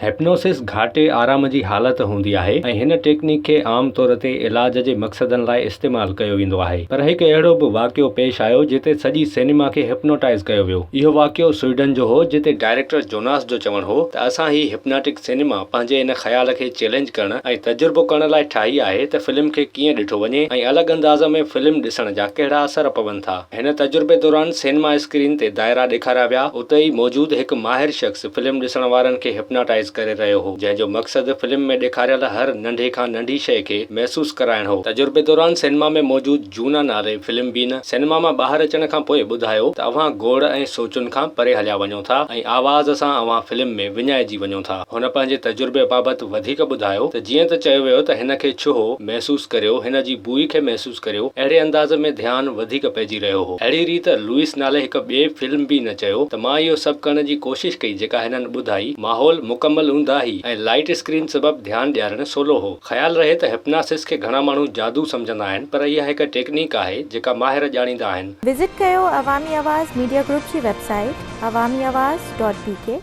هپنوسس گهاٽي آرام جي حالت هوندي آهي ۽ هن ٽيڪنيڪ کي عام طور تي علاج جي مقصدن لاء استعمال ڪيو ويندو آهي. پر هڪ اهڙو به واقعو پيش آيو جتي سڄي سئنيما کي هپنوٽائيز ڪيو ويو. اهو واقعو سوئيڊن جو هو جتي ڊائريڪٽر جوناس جو چوڻ هو ته اسان هي هپناٽڪ سئنيما پنهنجي ان خيال کي چئلينج ڪرڻ ۽ تجربو ڪرڻ لاء ٺاهي آهي ته فلم کي ڪيئن ڏٺو وڃي ۽ الڳ انداز ۾ فلم ڏسڻ جا ڪهڙا اثر پون ٿا. هن تجربي دوران سئنيما اسڪرين تي دائرا ڏيکاريا ويا، اتي ئي موجود هڪ ماهر شخص فلم ڏسڻ وارن کي هپناٽائيز ڪري رهيو هو، جنهن جو مقصد فلم ۾ ڏيکاريل هر ننڍي کان ننڍي شيء کي محسوس ڪرائڻ هو. تجربي دوران سئنيما ۾ موجود جونا نالي فلم بين سئنيما مان ٻاهر اچڻ کان پوء ٻڌايو ته اوهان گوڙ ۽ سوچن کان پري هليا وڃو ٿا ۽ آواز سان اوهان فلم ۾ وڃائجي وڃو ٿا. هن پنهنجي تجربي بابت وڌيڪ ٻڌايو ته جيئن ته چيو ويو ته هن کي ڇهو، محسوس ڪريو، هن جي بوء کي محسوس ڪريو، اهڙي انداز ۾ ڌيان وڌيڪ پئجي رهيو هو. اهڙي ريت لوئس نالي هڪ ٻئي فلم بي نه چيو ته مان اهو سڀ ڪرڻ جي ڪوشش ڪئي جيڪا هنن ٻڌائي، ماحول مڪمل اونداهي ۽ لائيٽ اسڪرين سبب ڌيان ڏيارڻ سولو هو. خيال رهي ته هپناسس کي گهڻا ماڻهو جادو سمجهندا آهن پر اها هڪ ٽيڪنيڪ آهي جيڪا ماهر ڄاڻيندا آهن. وزٽ ڪيو عوامي آواز ميڊيا گروپ جي website Awami Awaz dot B K.